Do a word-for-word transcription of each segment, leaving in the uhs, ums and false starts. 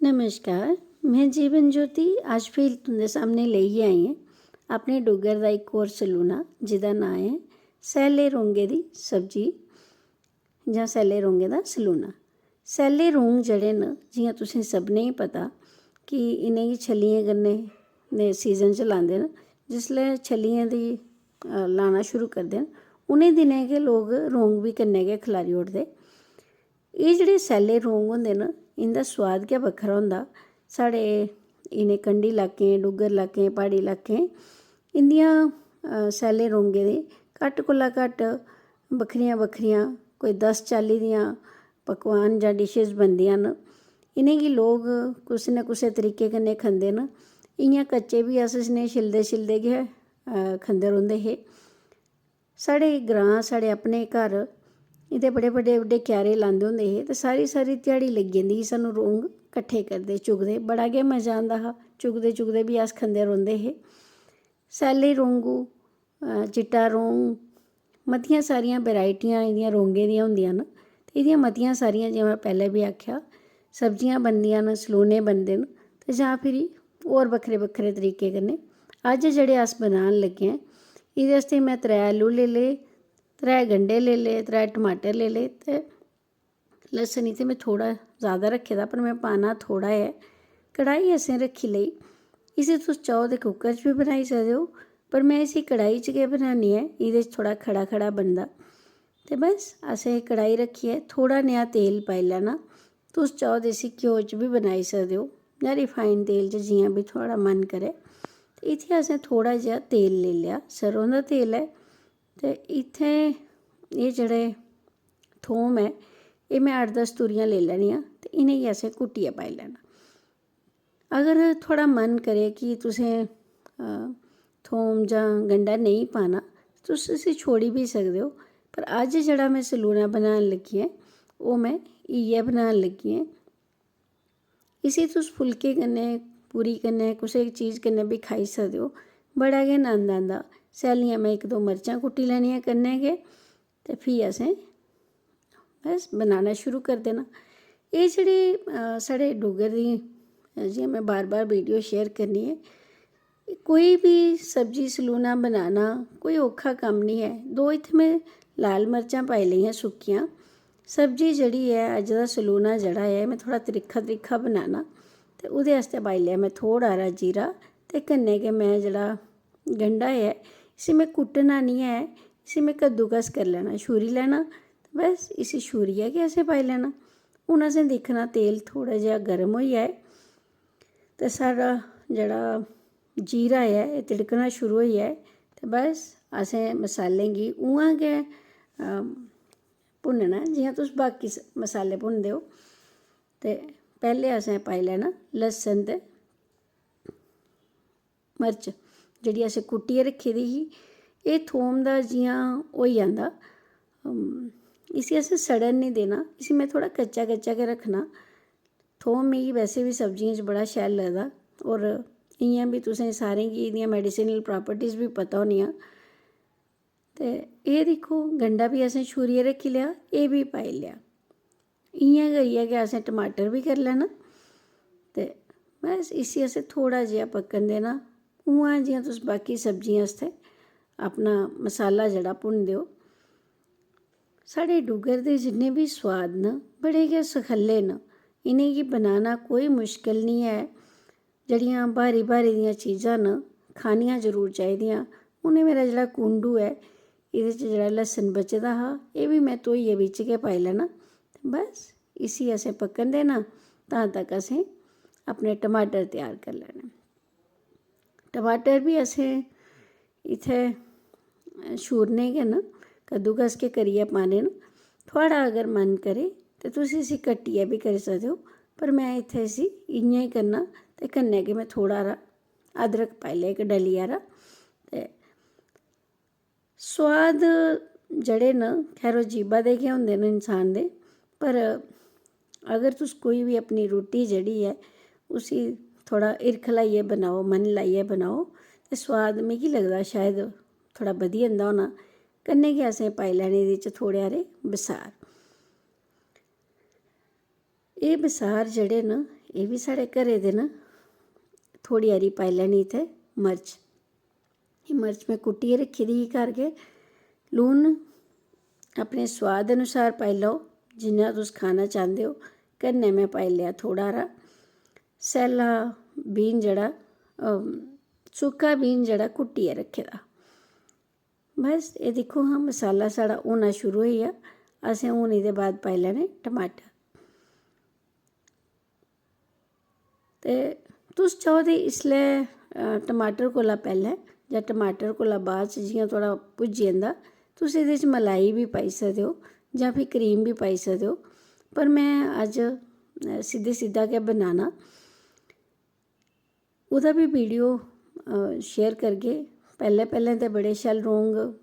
नमस्कार, में जीवन ज्योति। अज्ज फिर तुं'दे सामने लेइयै आई आं अपने डुग्गर दा इक होर सलूना, जेह्दा नांऽ ऐ सैल्ले रौंगे दी सब्जी जां सैल्ले रौंगे दा सलूना। सैल्ले रौंग जेह्ड़े न, जि'यां तुसें सभनें गी पता कि इ'नेंगी छल्लियें कन्नै दे सीजन च लांदे न। जिसलै छल्लियें दी, अ, लाना शुरू करदे न, उ'नें दिनें गै लोक रौंग बी कन्नै गै खलारी ओड़दे। एह् जेह्ड़े सैल्ले रौंग होंदे न, इं'दा सोआद गै बक्खरा होंदा। साढ़े इ'नें कंढी लाकें, डुग्गर लाकें, प्हाड़ी लाकें इं'दियां, अ, सैल्ले रौंगें दी घट्ट कोला घट्ट बक्खरियां बक्खरियां कोई दस चाल्ली दियां पकवान जां डिशेस बनदियां न। इ'नेंगी लोक कुसै न कुसै तरीके कन्नै खंदे न। इ'यां कच्चे बी अस इसने छिलदे छिलदे गै, अ, खंदे रौंह्दे हे। साढ़े ग्रांऽ, साढ़े अपने घर, इत्थै बड़े बड्डे बड्डे क्यारे लांदे होंदे हे ते सारी सारी ध्याड़ी लग्गी जंदी ही सानूं रौंग कट्ठे करदे, चुगदे। बड़ा गै मजा आंदा हा। चुगदे चुगदे बी अस खंदे रौंह्दे हे। सैल्ले रौंगू, अ, चिट्टा रौंग, मतियां सारियां वैरायटियां एह्दियां रौंगें दियां होंदियां न। ते एह्दियां मतियां सारियां, जि'यां में पैह्लें बी आखेआ, सब्जियां बनदियां न, सलूने बनदे न, ते जां फिरी होर बक्खरे बक्खरे तरीके कन्नै। अज्ज जेह्ड़े अस बनान लग्गे आं, एह्दे आस्तै में त्रै आलू लेई ले, त्रै गंढे लेई ले, त्रै टमाटर लेई ले ते लस्सन इत्थै में थोह्ड़ा जैदा रक्खे दा, पर में पाना थोह्ड़ा ऐ। कढ़ाई असें रक्खी लेई। इसी तुस चाहो ते कुकर च बी बनाई सकदे ओ, पर में इसी कढ़ाई च गै बनानी ऐ, एह्दे च थोह्ड़ा खड़ा खड़ा बनदा। ते बस, असें कढ़ाई रक्खियै थोह्ड़ा नेहा तेल पाई लैना। तुस चाहो ते इसी घ्यो च बी बनाई सकदे ओ जां रिफाइंड तेल च, जि'यां बी थुआढ़ा मन करै। ते इत्थै असें थोह्ड़ा जेहा तेल लेई लेआ, सरेआं दा तेल ऐ। ते इत्थै एह् जेह्ड़े थोम ऐ, एह् में अट्ठ दस तुरियां लेई लैनियां ते इ'नेंगी असें कुट्टियै पाई लैना। अगर थुआढ़ा मन करै कि तुसें, अ, थोम जां गंढा नेईं पाना, तुस इसी छोड़ी बी सकदे ओ, पर अज्ज जेह्ड़ा में सलूना बनान लगी आं, ओह् में इ'यै बनान लगी आं। इसी तुस फुल्के कन्नै, पूरी कन्नै, कुसै चीज कन्नै बी खाई सकदे ओ। बड़ा गै नंद आंदा। सैल्लियां में इक दो मर्चां कुट्टी लैनियां कन्नै गै, ते फ्ही असें बस बनाना शुरू करी देना। एह् जेह्ड़ी, अ, साढ़े डुग्गर दी, अ, जि'यां में बार बार वीडियो शेयर करनी ऐ, कोई बी सब्जी सलूना बनाना कोई औखा कम्म निं ऐ। दो इत्थै में लाल मर्चां पाई लेइयां सुक्कियां। सब्जी जेह्ड़ी ऐ, अज्ज दा सलूना जेह्ड़ा ऐ, में थोह्ड़ा त्रिक्खा त्रिक्खा बनाना, ते ओह्दे आस्तै पाई लेआ में थोह्ड़ा हारा जीरा, ते कन्नै गै में जेह्ड़ा गंढा ऐ, इसी में कुट्टना निं ऐ, इसी में कद्दूकस करी लैना, छूरी लैना। बस, इसी छूरियै गै असें पाई लैना। हून असें दिक्खना तेल थोह्ड़ा जेहा गर्म होई जाए ते साढ़ा जेह्ड़ा जीरा ऐ, एह् तिड़कना शुरू होई जाए, ते बस, असें मसालें गी उ'आं गै, अम, भुन्नना जि'यां तुस बाकी स-, मसाले भुनदे ओ। ते पैह्लें असें पाई लैना लस्सन ते मर्च, जेह्ड़ी असें कुट्टियै रक्खी दी ही। एह् थोम दा जि'यां होई जंदा, अम, इसी असें सड़न निं देना, इसी में थोह्ड़ा कच्चा कच्चा गै रक्खना। थोम मिगी वैसे बी सब्जियें च बड़ा शैल लगदा, होर इ'यां बी तुसें सारें गी एह्दियां medicinal properties बी पता होनियां। ते एह् दिक्खो, गंढा बी असें छूरियै रक्खी लेआ, एह् बी पाई लेआ। इ'यां करियै गै असें टमाटर बी करी लैना। ते बस, इसी असें थोह्ड़ा जेहा पक्कन देना, उ'आं जि'यां तुस बाकी सब्जियें आस्तै अपना मसाला जेह्ड़ा भुनदे ओ। साढ़े डुग्गर दे जिन्ने बी सोआद न, बड़े गै सखल्ले न। इ'नेंगी बनाना कोई मुश्कल निं ऐ। जेह्ड़ियां भारी भारी दियां चीजां न, खानियां जरूर चाहिदियां। हून एह् मेरा जेह्ड़ा कुंडू ऐ, एह्दे च जेह्ड़ा लस्सन बचे दा हा, एह् बी में धोइयै बिच्च गै पाई लैना। ते बस, इसी असें पक्कन देना, तां तक असें अपने टमाटर त्यार करी लैने। टमाटर बी असें इत्थै छूरने गै न, कद्दूकस गै करियै पाने न। थुआढ़ा अगर मन करे ते तुस इसी कट्टियै बी करी सकदे ओ, पर में इत्थै इसी इ'यां गै करना। ते कन्नै गै में थोह्ड़ा हारा अदरक पाई लेआ, इक डली हारा। ते सोआद जेह्ड़े न, खैर, ओह् जीभा दे गै होंदे न इंसान दे, पर अगर तुस कोई बी अपनी रुट्टी जेह्ड़ी ऐ, उसी थोह्ड़ा हिरख लाइयै बनाओ, मन लाइयै बनाओ, ते सोआद, मिगी लगदा, शायद थोह्ड़ा बधी जंदा होना। कन्नै गै असें पाई लैने एह्दे च थोह्ड़े हारे बसार। एह् बसार जेह्ड़े न, एह् बी साढ़े घरे दे न। थोह्ड़ी हारी पाई लैनी इत्थै मर्च। एह् मर्च में कुट्टियै रक्खी दी ही घर गै। लून अपने सोआद अनुसार पाई लैओ, जिन्ना तुस खाना चांह्दे ओ। कन्नै में पाई लेआ थोह्ड़ा हारा सैल्ला बीन, जेह्ड़ा, अम, सुक्का बीन जेह्ड़ा कुट्टियै रक्खे दा। बस एह् दिक्खो हां, मसाला साढ़ा होना शुरू होई गेआ। असें हून एह्दे बाद पाई लैने टमाटर। ते तुस चाहो ते इसलै, अ, टमाटर कोला पैह्लें जां टमाटर कोला बाद च, जि'यां थोह्ड़ा भुज्जी जंदा, तुस एह्दे च मलाई बी पाई सकदे ओ जां फ्ही क्रीम बी पाई सकदे ओ। पर में अज्ज, अ, सिद्धा सिद्धा गै बनाना। ओह्दा बी वीडियो, अ, शेयर करगे। पैह्लें पैह्लें ते बड़े शैल रौंग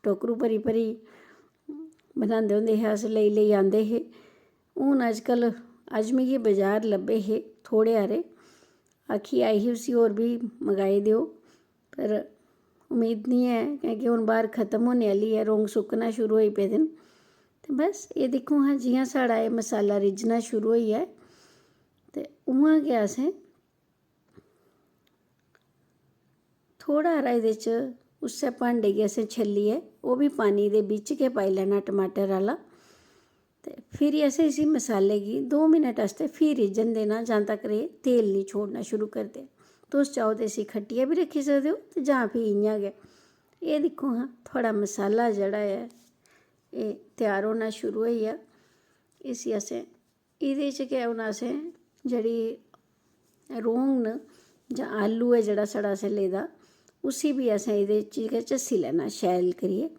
टोकरू भरी भरी बनांदे होंदे हे अस, लेई लेई आंदे हे। हून अजकल्ल, अज्ज मिगी बजार लब्भे हे थोह्ड़े हारे, आखी आई ही उसी होर बी मंगाई देओ, पर उम्मीद निं ऐ, कैंह् कि हून ब्हार खत्म होने आह्ली ऐ, रौंग सुक्कना शुरू होई पेदे न। ते बस एह् दिक्खो हां, जि'यां साढ़ा एह् मसाला रिज्झना शुरू होई गेआ ऐ, ते उ'आं गै असें थोह्ड़ा हारा एह्दे च, उस्सै भांडे गी असें छल्लियै, ओह् बी पानी दे बिच्च गै पाई लैना टमाटर आह्ला। ते फिरी असें इसी मसाले गी दो मिनट आस्तै फ्ही रिज्झन देना, जां तक्कर एह् तेल निं छोड़ना शुरू करदे। तुस चाहो ते इसी खट्टियै बी रक्खी सकदे ओ, ते जां फ्ही इ'यां गै। एह् दिक्खो हां, थुआढ़ा मसाला जेह्ड़ा ऐ, एह् त्यार होना शुरू होई गेआ। इसी असें, एह्दे च गै हून असें जेह्ड़ी रौंग न जां आलू ऐ जेह्ड़ा साढ़ा असें लेदा, उसी बी असें एह्दे च गै झस्सी लैना शैल करियै।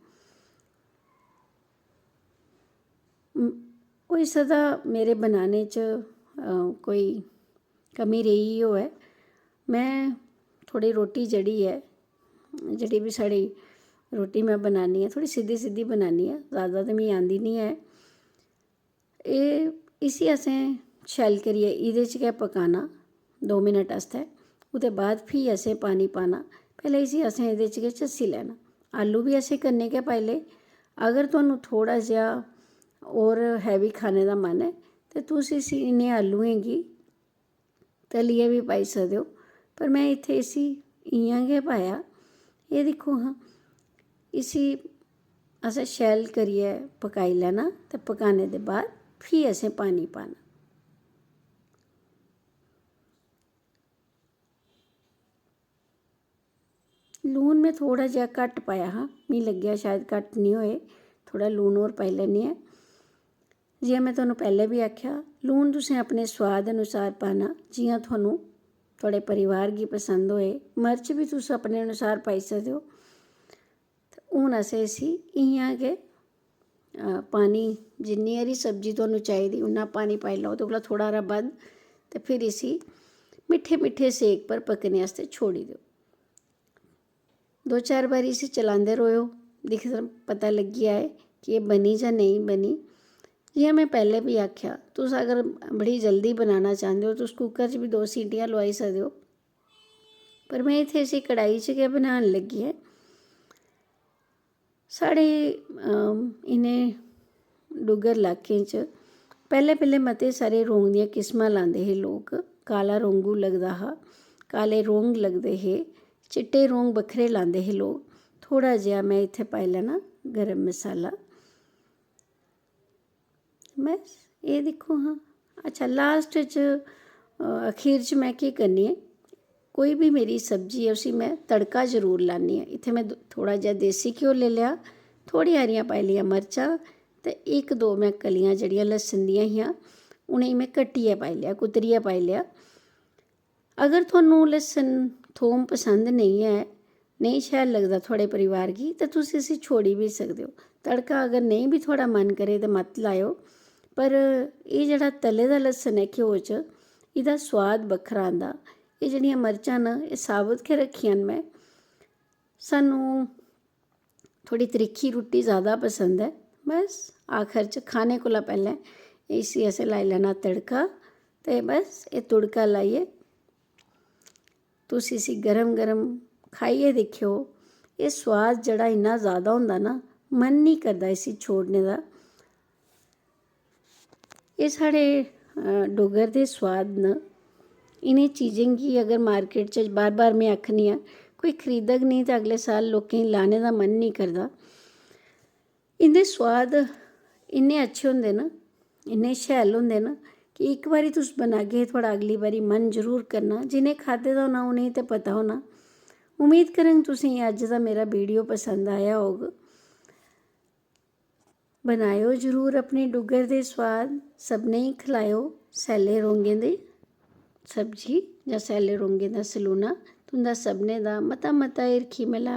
म-, होई सकदा मेरे बनाने च, अ, कोई कमी रेही होऐ। में थोह्ड़ी रोटी जेह्ड़ी ऐ, जेह्ड़ी बी साढ़ी रोटी में बनानी आं, थोह्ड़ी सिद्धी सिद्धी बनानी आं, जैदा ते मिगी आंदी निं ऐ। एह्, इसी असें शैल करियै एह्दे च गै पकाना दो मिनट आस्तै। ओह्दे बाद फ्ही असें पानी पाना। पैह्लें इसी असें एह्दे च गै झस्सी लैना। आलू बी असें कन्नै गै पाई ले। अगर तुहानू थोह्ड़ा जेहा होर हैवी खाने दा मन ऐ, ते तुस इसी, इ'नें आलूएं गी तलियै बी पाई सकदे ओ, पर में इत्थै इसी इ'यां गै पाया। एह् दिक्खो हां, इसी असें शैल करियै पकाई लैना, ते पकाने दे बाद फ्ही असें पानी पाना। लून में थोह्ड़ा जेहा घट्ट पाया हा, मिगी लग्गेआ शायद घट्ट निं होए, थोह्ड़ा लून होर पाई लैन्नी आं। जि'यां में तुहानू पैह्लें बी आखेआ, लून तुसें अपने सोआद अनुसार पाना, जि'यां तुहानू, थुआढ़े परिवार गी पसंद होए। मर्च बी तुस अपने अनुसार पाई सकदे ओ। ते हून असें इसी इ'यां गै, अ, पानी, जिन्नी हारी सब्जी तुहानू चाहिदी, उन्ना पानी पाई लैओ, ओह्दे कोला थोह्ड़ा हारा बद्ध, ते फिर इसी मिट्ठे मिट्ठे सेक पर पकने आस्तै छोड़ी देओ। दो चार बारी इसी चलांदे र'वो, दिखदे, पता लग्गी जाए कि एह् बनी जां नेईं बनी। जि'यां में पैह्लें बी आखेआ, तुस अगर बड़ी जल्दी बनाना चांह्दे ओ, तुस कुकर च बी दो सीटियां लोआई सकदे ओ, पर में इत्थै इसी कढ़ाई च गै बनान लग्गी आं। साढ़े, अम, इ'नें डुग्गर लाकें च पैह्लें पैह्लें मते सारे रौंग दियां किस्मां लांदे हे लोक। काला रौंगू लगदा हा, काले रौंग लगदे हे, चिट्टे रौंग बक्खरे लांदे हे लोक। थोह्ड़ा जेहा में इत्थै पाई लैना गर्म मसाला। बस, एह् दिक्खो हां। अच्छा, लास्ट च, अ, अखीर च में केह् करनी आं, कोई बी मेरी सब्जी ऐ, उसी में तड़का जरूर लान्नी आं। इत्थै में द-, थोह्ड़ा जेहा देसी घ्यो लेई लेआ, थोह्ड़ी हारियां पाई लेइयां मर्चां, ते इक दो में कलियां जेह्ड़ियां लस्सन दियां हियां, उ'नेंगी में कट्टियै पाई लेआ, कुतरियै पाई लेआ। अगर तुहानू लस्सन थोम पसंद नेईं ऐ, नेईं शैल लगदा थुआढ़े परिवार गी, ते तुस इसी छोड़ी बी सकदे ओ। तड़का अगर नेईं बी थुआढ़ा मन करे ते मत लाएओ, पर एह् जेह्ड़ा तले दा लस्सन ऐ घ्यो च, एह्दा सोआद बक्खरा आंदा। एह् जेह्ड़ियां मर्चां न, एह् साबत गै रक्खियां न में। सानू थोह्ड़ी त्रिक्खी रुट्टी जैदा पसंद ऐ। बस, आखर च खाने कोला पैह्लें इसी असें लाई लैना तड़का, ते बस, एह् तुड़का लाइयै तुस इसी गर्म गर्म खाइयै दिक्खेओ। एह् सोआद जेह्ड़ा इन्ना जैदा होंदा ना, मन निं करदा इसी छोड़ने दा। एह् साढ़े डुग्गर दे सोआद न। इ'नें चीज़ें गी अगर मार्केट च, बार बार में आखनी आं, कोई खरीदग नेईं ते अगले साल लोकें गी लाने दा मन नेईं करदा। इं'दे सोआद इन्ने अच्छे होंदे न, इन्ने शैल होंदे न कि इक बारी तुस बनागे, थुआढ़ा अगली बारी मन जरूर करना। जि'नें खाद्धे दा होना, उ'नेंगी ते पता होना। उम्मीद करङ तुसेंगी अज्ज दा मेरा वीडियो पसंद आया होग। बनाएओ जरूर अपने डुग्गर दे सोआद, सभनें गी खलाएओ सैल्ले रौंगें दी सब्जी जां सैल्ले रौंगें दा सलूना। तुं'दा सभनें दा मता मता हिरखी मल्हार।